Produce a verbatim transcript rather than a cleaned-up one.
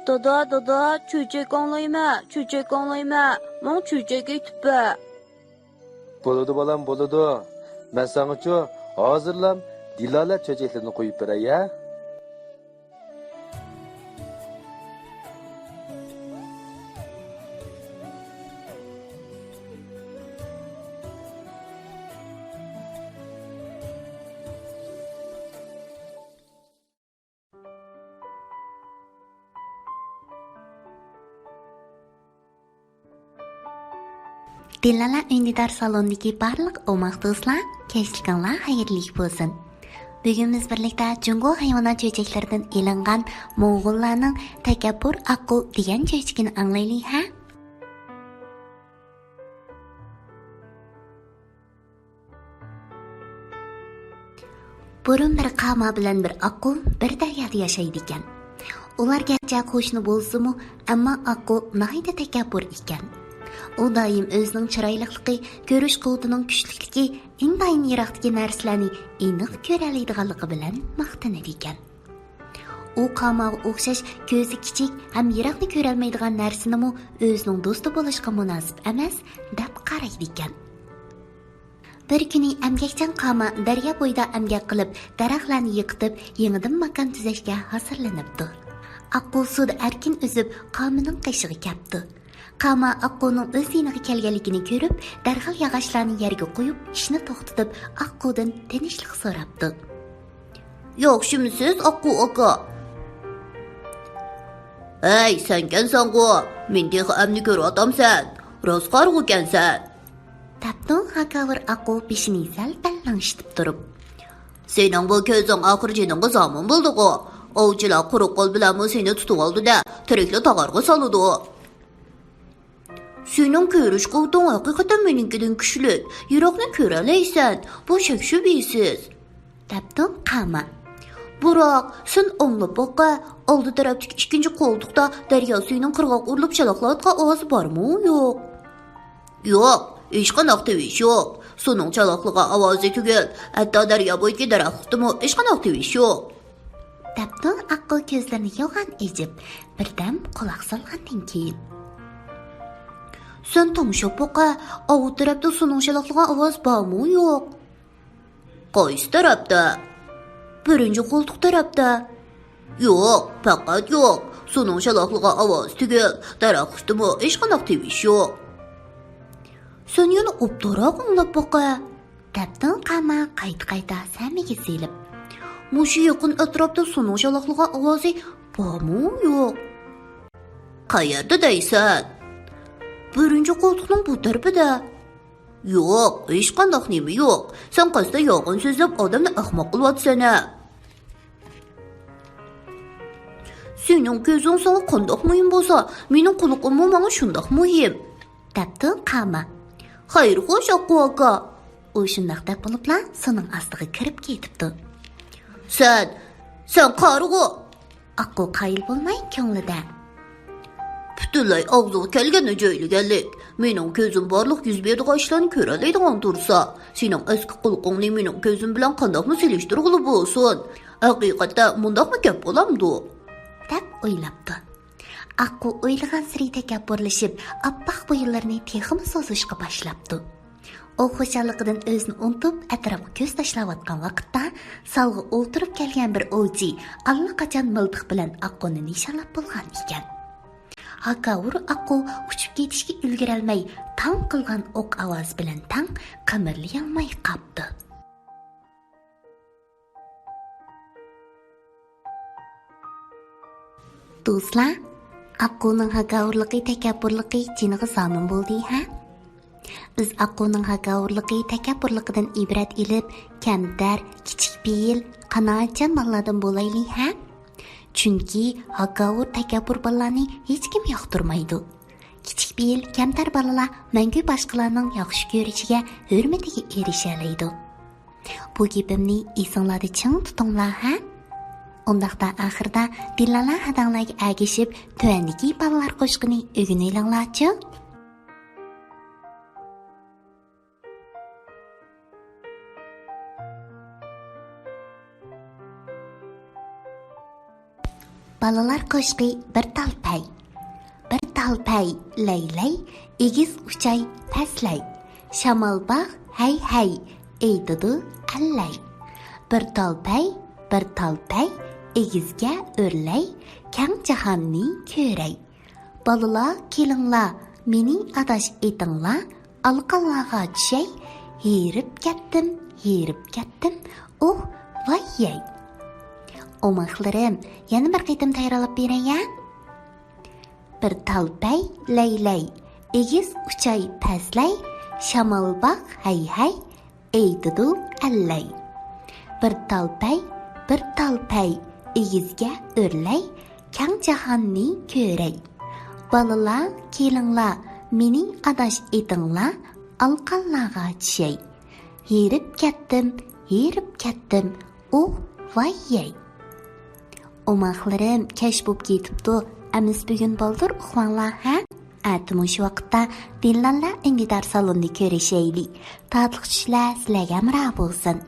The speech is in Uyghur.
دادا، دادا، چۆچەك ئاڭلايمەن، چۆچەك ئاڭلايمەن، ماڭا چۆچەك ئېيتىپ بەر. بولىدۇ بالام، بولىدۇ. مەن ساڭىچۇ ھازىرلا دىلالە چۆچەكلىرىنى قويۇپ بېرەي ھە. دىلالە ئۈندىدار سالونىدىكى بارلىق ئوماق دوستلار، كەچلىكىڭلار خەيرلىك بولسۇن. بۈگۈن بىز بىرلىكتە جۇڭگو ھايۋانات چۆچەكلىرىدىن ئېلىنغان موڭغۇللارنىڭ تەكەببۇر ئاققۇ دېگەن چۆچىكىنى ئاڭلايلى ھە. بۇرۇن بىر قاما بىلەن بىر ئاققۇ بىر دەريادا ياشايدىكەن. ئۇلار گەرچە قوشنا بولسىمۇ، ئەمما ئاققۇ ناھايىتى تەكەببۇر ئىكەن. ئۇ دائىم ئۆزىنىڭ چىرايلىقلىقى، كۆرۈش قۇۋۋىتىنىڭ كۈچلۈكلۈكى، ئىنتايىن يىراقتىكى نەرسىلەرنى ئېنىق كۆرەلەيدىغانلىقى بىلەن ماختىنىدىكەن. ئۇ قاماغا ئوخشاش كۆزى كىچىك ھەم يىراقنى كۆرەلمەيدىغان نەرسىنىمۇ ئۆزىنىڭ دوستى بولۇشقا مۇناسىپ ئەمەس، دەپ قارايدىكەن. بىر كۈنى ئەمگەكچان قاما دەريا بويىدا ئەمگەك قىلىپ، دەرەخلەرنى يىقىتىپ، يېڭىدىن ماكان تۈزەشكە ھازىرلىنىپتۇ. ئاققۇ سۇدا ئەركىن ئۈزۈپ، قامىنىڭ قېشىغا كەپتۇ. قاما ئاققۇنىڭ ئۆز يېنىغا كەلگەنلىكىنى كۆرۈپ، دەرھال ياغاچلارنى يەرگە قويۇپ، ئىشنى توختىتىپ، ئاققۇدىن تىنچلىق سوراپتۇ. ياخشىمۇسىز، ئاققۇ ئاكا؟ ھەي، سەنكەنسەنغۇ، مېنى تېخى ئەمدى كۆرۈۋاتامسەن؟ راست قارىغۇكەنسەن! دەپتۇ ھاكاۋۇر ئاققۇ بېشىنى سەل-پەل لىڭشىتىپ تۇرۇپ. سېنىڭ بۇ كۆزۈڭ ئاخىر جېنىڭغا زامىن بولدىغۇ. ئوۋچىلار قۇرۇق قول بىلەنمۇ سېنى تۇتۇۋالىدۇ-دە، تىرىكلا تاغارغا سالىدۇ. سېنىڭ كۆرۈش قۇۋۋىتىڭ ھەقىقەتەن مېنىڭكىدىن كۈچلۈك، يىراقنى كۆرەلەيسەن، بۇ شەك-شۈبھىسىز، دەپتۇ قاما. بىراق، سەن ئاڭلاپ باققە، ئالدى تەرەپتىكى ئىككىنچى قولتۇقتا دەريا سۈيىنىڭ قىرغاق ئۇرۇلۇپ شالاقلاۋاتقان ئاۋازى بارمۇ يوق؟ يوق، ھېچقانداق تىۋىش يوق. سۇنىڭ شالاقلىغان ئاۋازى تۈگۈل، ھەتتا دەريا بويىدىكى دەرەخلىكتىمۇ ھېچقانداق تىۋىش يوق. دەپتۇ ئاققۇ كۆزلىرىنى يوغان ئېچىپ، بىردەم قۇلاق سالغاندىن كېيىن. سەن تىڭشاپ باقە، ئاۋۇ تەرەپتە سۇنىڭ شالاقلىغان ئاۋازى بارمۇ يوق؟ قايسى تەرەپتە؟ بىرىنچى قولتۇق تەرەپتە. يوق، پەقەت يوق. سۇنىڭ شالاقلىغان ئاۋازى تۈگۈل، دەرەخلىكتىمۇ ھېچقانداق تىۋىش يوق. سەن يەنە ئوبدانراق ئاڭلاپ باقە، دەپتۇ قاما قايتا-قايتا سەمىگە سېلىپ. مۇشۇ يېقىن ئەتراپتا سۇنىڭ شالاقلىغان ئاۋازى بارمۇ يوق؟ قەيەردە دەيسەن؟ بىرىنچى قولتۇقنىڭ بۇ تەرىپىدە. يوق، ھېچقانداق نېمە يوق. سەن قەستەن يالغان سۆزلەپ ئادەمنى ئەخمەق قىلىۋاتىسەن ھە. سېنىڭ كۆزۈڭ ساڭا قانداق مۇھىم بولسا، مېنىڭ قۇلىقىممۇ ماڭا شۇنداق مۇھىم، دەپتۇ قاما. خەير خوش، ئاققۇ ئاكا. ئۇ شۇنداق دەپ بولۇپلا سۇنىڭ ئاستىغا كىرىپ كېتىپتۇ. سەن، سەن قارىغۇ! ئاققۇ قايىل بولماي كۆڭلىدە. پۈتۈنلەي ئاغزىغا كەلگەننى جۆيلىگەنلىك. مېنىڭ كۆزۈم بارلىق يۈز بېرىدىغان ئىشلارنى كۆرەلەيدىغان تۇرسا، سېنىڭ ئەسكى قۇلىقىڭنى مېنىڭ كۆزۈم بىلەن قانداقمۇ سېلىشتۇرغىلى بولسۇن؟ ھەقىقەتتە مۇنداقمۇ گەپ بولامدۇ؟ دەپ ئويلاپتۇ. ئاققۇ ئويلىغانسېرى تەكەببۇرلىشىپ، ئاپئاق بويۇنلىرىنى تېخىمۇ سوزۇشقا باشلاپتۇ. ئۇ خۇشاللىقىدىن ئۆزىنى ئۇنتۇپ، ئەتراپقا كۆز تاشلاۋاتقان ۋاقىتتا، سالغا ئولتۇرۇپ كەلگەن بىر ئوۋچى ئاللىقاچان مىلتىق بىلەن ئاققۇنى نىشانلاپ بولغان ئىكەن. ھاكاۋۇر ئاققۇ ئۇچۇپ كېتىشكە ئۈلگۈرەلمەي، تاڭ قىلغان ئوق ئاۋازى بىلەن تەڭ قىمىرلىيالماي قاپتۇ. دوستلار، ئاققۇنىڭ ھاكاۋۇرلۇقى، تەكەببۇرلۇقى جېنىغا زامىن بولدى، ھە؟ بىز ئاققۇنىڭ ھاكاۋۇرلۇقى، تەكەببۇرلۇقىدىن ئىبرەت ئېلىپ، كەمتەر، كىچىك پېئىل، قانائەتچان بالىلاردىن بولايلى، ھە؟ چۈنكى ھاكاۋۇر، تەكەببۇر بالىلارنى ھېچكىم ياقتۇرمايدۇ. كىچىك پېئىل، كەمتەر بالىلار مەڭگۈ باشقىلارنىڭ ياخشى كۆرۈشىگە، ھۆرمىتىگە ئېرىشەلەيدۇ. بۇ گېپىمنى ئېسىڭلاردا چىڭ تۇتۇڭلار، ھە؟ ئۇنداقتا ئاخىرىدا دىلالە ھەدەڭلەرگە ئەگىشىپ، تۆۋەندىكى بالىلار قوشىقىنى ئۆگىنىۋېلىڭلارچۇ. بالىلار قوشىقى بىر تال پەي. بىر تال پەي لەي-لەي، ئېگىز ئۇچاي پەسلەي. شامال باغ ھەي-ھەي، ئېيتىدۇ ئەللەي. بىر تال پەي، بىر تال پەي، ئېگىزگە ئۆرلەي، كەڭ جاھاننى كۆرەي. بالىلار كېلىڭلار، مېنى ئاداش ئېتىڭلار، ئالىقانلارغا چۈشەي. ھېرىپ كەتتىم، ھېرىپ كەتتىم، ئۇھ، ۋاي يەي. ئوماقلىرىم، يەنە بىر قېتىم تەكرارلاپ بېرەي يا. بىر تال پەي لەي-لەي، ئېگىز ئۇچاي پەسلەي، شامال باغ ھەي-ھەي، ئېيتىدۇ ئەللەي. بىر تال پەي، بىر تال پەي، ئېگىزگە ئۆرلەي، كەڭ جاھاننى كۆرەي. بالىلار، كېلىڭلار، مېنى ئاداش ئېتىڭلار، ئالىقانلارغا چۈشەي. ھېرىپ كەتتىم، ھېرىپ كەتتىم، ئۇھ، ۋاي يەي. ئوماقلىرىم، كەچ بوپ كېتىپتۇ. ئەمىسە بۈگۈن بالدۇر ئۇخلاڭلار، ھە؟ ئەتە مۇشۇ ۋاقىتتا دىللاللار ئۈندىدار سالونىدا كۆرۈشەيلى. تاتلىق چۈشلەر سىلەرگە ھەمراھ بولسۇن.